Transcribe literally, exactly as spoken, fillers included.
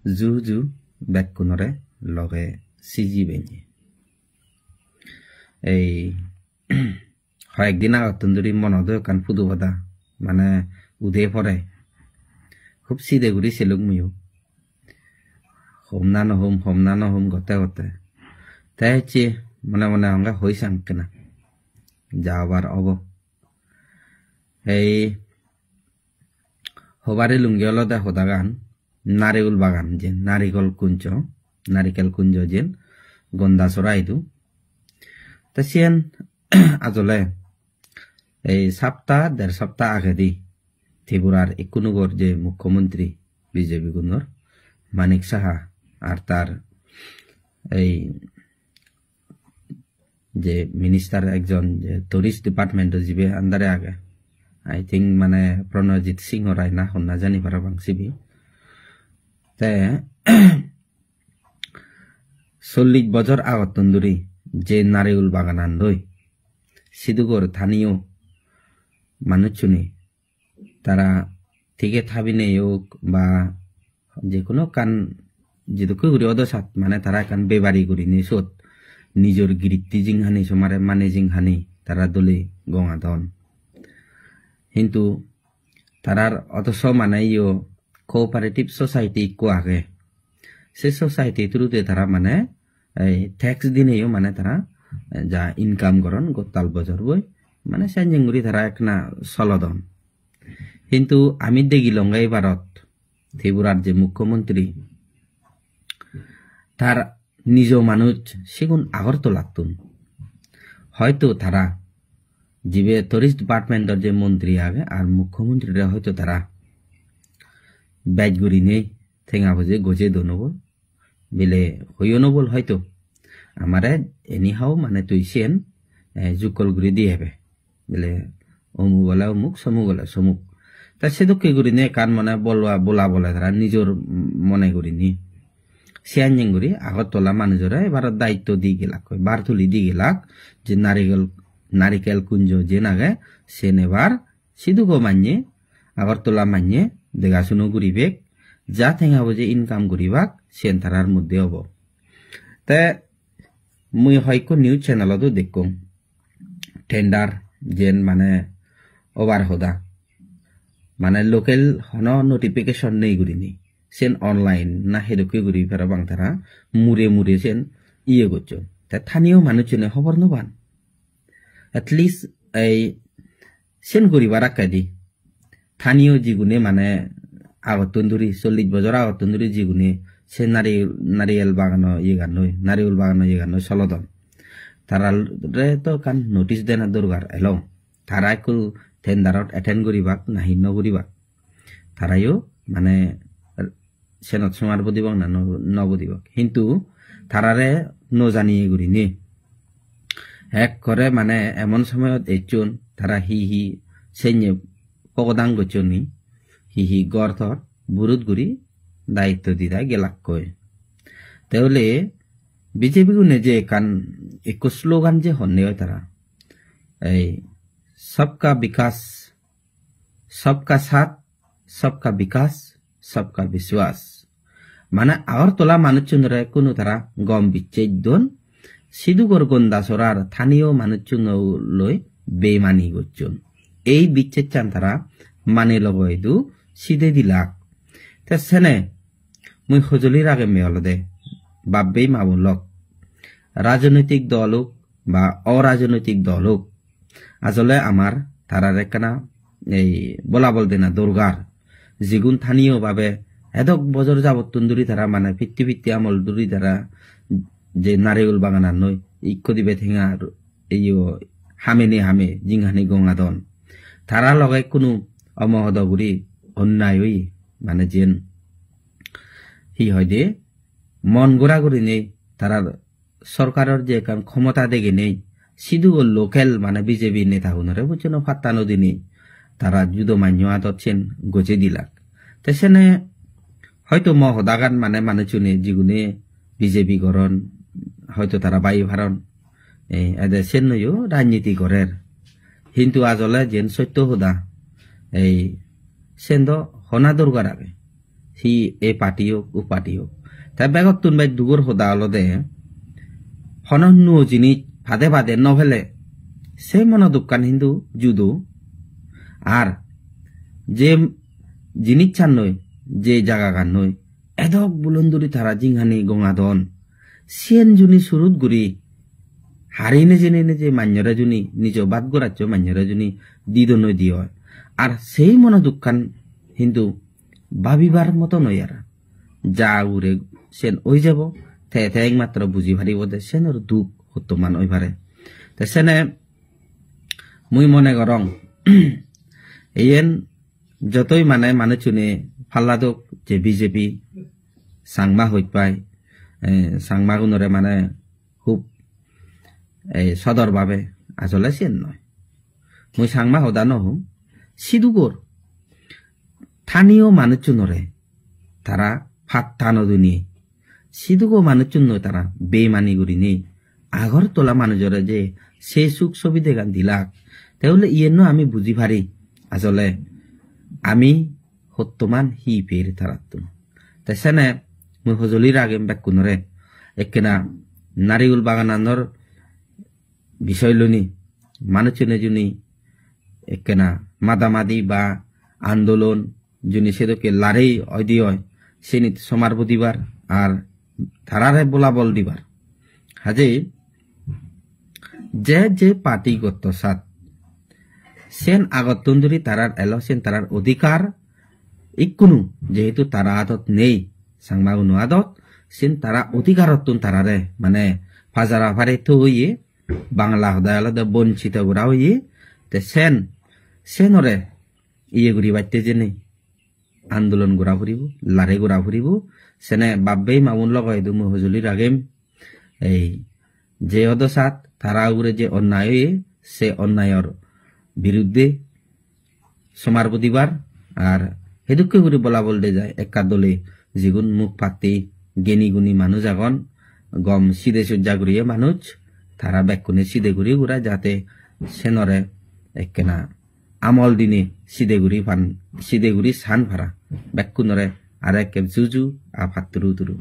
Ju ju bekkunore loge siji benye. Ei hoyek din agottun duri monot o ekkan pudu pada, mane ude pore. Hub side guri selung muiyo. Hom na no hom, hom na no hom gotte gotte. Te hecche mone mone honge hoi sang ekkena. Ja obar obo. Ei hobar elunge olode hodagan Narigul Bagan jen, Narigul Kunjo, Narikel Kunjo jen, Gondasora idu. Te siyen ajole ei sapta, der sapta agedi Tripurar ikkunugor je mukhyamantri B J P gunor Manik Saha ar tar ei je minister ekjon je tourist department-o jibe under-e age. I think mane Pranojit Singh Rai na honna jani parapang sibe. Te chollish bojor agottun duri je Narigul Baganan doi sidugor thaniyo manuchchune tara ticket habinei ok ba je hono ekkan jedokke guri odo sat mane tara ekkan bebari gurinei sot nijor giritti jinghani somare mane jinghani tara dole gongadon. Hintu tarar otoso mane iyo cooperative society ikko age. Se society through-de tara mane ei tax dineyo mane tara, eh, ja income goron gottal bojor boi, mane senjeng guri tara ekkena solodon. Hintu ami degilonge ebarot Tripurar je mukhyamantri, tar nijo manuj sigun Agartalattun. Hoito tara jibe tourist department-or je montri age ar mukhyamantri-re hoito tara bej gurinei tenga poje goje don obo. Bile hoyo no bol hoito. Amare anyhow mane tui siyen, eh, jukkol guri di ebe. Bile omuk ole omuk, somuk ole somuk. Ta sedokke gurinei ekkan mane bolwa-, bola bole tara nijor mone gurinei. Siyan jeng guri Agartala manujore ebar daitto di gelak, bar tuli di gelak, je Narikel, Narikel Kunjo jen age, siyen ebar sidugo manye, Agartala manye degasuno guribek, ja tenga boje income guribak, siyen tarar moddhe obo. Te mui hoyekko news channel-ot o dekkong, tender jen mane obar hoda, mane local hono notification nei gurinei, siyen online na hedokke guri parapang tara mure mure siyen iye gocchon. Te thaniyo manuchchune hobor no pan. At least ei siyen guribar akkedi thaniyo jigune mane agottun duri, chollish bojor agottun duri jigune se nari-, nariyel bagano yegannoi, nariyul bagano yegannoi solodon. Tarare to ekkan notice dena dorkar elo. Tara ekku tenderot attend guribak nahi no guribak. Tarayo mane senot somar bodibak na no, no bodibak. Hintu tarare no janiye gurinei ekkore mane emon somoyot ecchon tara hi hi senye pogodang gocchon ni, hi hi gor tor burut guri daitto didai gelakkoi. Te ole B J P gune je ekkan ekko slogan je honne oi tara, ei sabka bikas, sabka saath, sabka bikas, sabka biswas. Mane Agartala manuchchunore kunu tara gom bicchej don, sidugor Gondasorar thaniyo manuchchunoloi beimani gocchon. Ei bicchejchan tara mane logo idu side dilak. Te sene mui hojoli ragemme olode, bab-bei ma-bon lok, rajnoitik dol ok ba orajnoitik dol ok, ajole amar tarar ekkana ei bolabol dena dorkar. Jigun thaniyo babe edok bojor jabottun duri tara mane pitti pitti amol duri tara je narigul baganannoi ikko dibe tenga iyo hameni hame jinghani gongadon. Tara loge kunu omohodo guri onnai oye, mane jiyen hi hoide mon gora gurinei tarar sorkaror je ekkan khomota deginei sidugo local mane B J P netagunore bucchono patta no dinei tara judo manyo adot siyen gojei dilak. Te sene hoito mo hodagan mane manuchune jigune B J P goron hoito tara bai paron. Ei, ede siyen noyo rajniti gorer. Hintu ajole jiyen sotto hoda, ei, siyen do hona dorkar age. Hi e party ok, u party ok. Te begottun bej dugor hoda olode, hono nuo jinis pade pade no pele, se mono dukkan hintu judo. Ar je jinichannoi, je jagagannoi, edok bulon duri tara jinghani gongadon, siyen juni surut guri, hari nejene neje manjore juni, nijo bhat goraccho manjore juni didonnoi di oi. Ar sei mono dukkan hintu babibar moto noi ar. Ja ugure sen oi jabo, te, te ekmatro buji paribo de senor duk hottoman oi pare. Te sene mui mone gorong, eyen jotoi mane manuchune palla dok je B J P, Changma hoj pai, eh, Changmagunore mane hub, eh, sodor babe, asole siyen noi. Mui Changma hoda no hong, sidugor thaniyo manuchunore tara patta no dinei, sidugo manuchunno tara beimani gurinei Agartala manujore je se suk subidegan dilak, te bole iyenno ami buji pari, asole ami hottoman hi per tarattun. Te sene mui hojoli ragem bekkunore, ekkena narigul bagananor bisoy loni manuchune juni ekkena madamadi ba andolon juni sedokke larei oide oi, senit somar budibar ar tarare bolabol dibar. Haje je je party gotto sat, sen agottun duri tarar elo, sen tarar odhikar, ikkunu jehetu tara adot nei, Changmaguno adot, sen tara odhikarottun tarare, mane, pajara pare to oye, Bangla hodai olode bonchito gora oye, te sen, senore iye guribatte jene andolon gora puribo, lare gora puribo, sene bab bei ma bon loge idu mui hojoli ragem, ei je odosat tara ugure je onnai oye, se onnayor biruddhe somar budibar, ar hedokke guri bolabol de jai ekka dole, jigun muk patti geni guni manuj agon, gom side sujja guriye manuj, tara bekkune side guri gura jate senore ekkena amol dine side guri pan, side guri san para, bekkunore aro ekke juju a patturu turu.